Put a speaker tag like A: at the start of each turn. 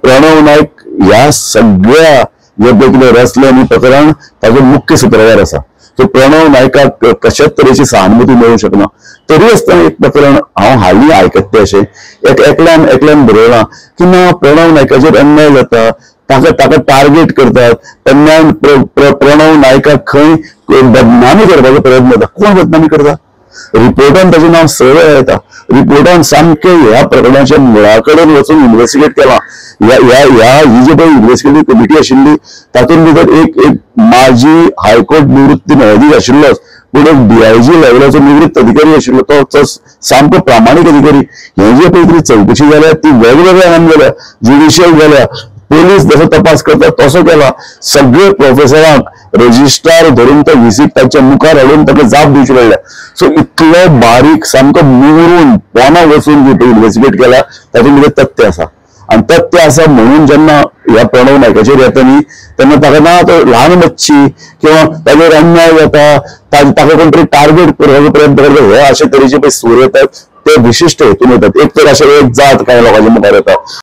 A: प्रणव नायक ह्या सगळ्या जे पळय कितें रचलें न्ही प्रकरण ताजो मुख्य सुत्रधार आसा. सो प्रणव नायकाक कशाच तरेची सहानुभूती मेळूंक शकना. तरी आसतना एक प्रकरण हांव हालीं आयकता तें अशें एकल्यान एकल्यान बरयलां की ना प्रणव नायकाचेर अन्याय जाता, ताका ताका टार्गेट करतात, अन्याय प्रणव नायकाक खंय बदनामी करपाचो प्रयत्न जाता. कोण बदनामी करता? रिपोर्टान ताजें नांव सरळ येता. रिपोर्टान सामकें ह्या प्रकरणाच्या मुळा कडेन वचून इन्वेस्टिगेट केलां. ह्या ह्या ह्या ही जी पळय इन्वेस्टिगेटीव कमिटी आशिल्ली तातूंत भितर एक एक माजी हायकोर्ट निवृत्त न्यायाधीश आशिल्लोच, पूण एक डीआयजी लेवलाचो निवृत्त अधिकारी आशिल्लो, तो सामको प्रामाणीक अधिकारी. हे जे पळय कितें चवकशी जाल्या ती वेगवेगळ्या आंगान जाल्या, ज्युडिशियल जाल्या, पोलीस जसो तपास करता तसो केला. सगळे प्रोफेसरांक रजिस्ट्रार धरून तो व्हीसीक तांच्या मुखार हाडून ताका जाप दिवची पडल्या. सो इतलो बारीक सामको मुरून पोना वचून जे इन्वेस्टिगेट केला तातूंत भितर तथ्य आसा. आनी तथ्य आसा म्हणून जेन्ना ह्या प्रणव नायकाचेर येता न्ही तेन्ना ताका ना तो ल्हान मच्छी किंवा ताजेर अन्याय जाता, ताका कोण तरी टार्गेट करपाचो प्रयत्न करता, हे अशे तरेचे पळय सूर येतात ते विशिश्ट हेतून येतात. एक तर अशें एक जात कांय लोकांच्या मुखार येता.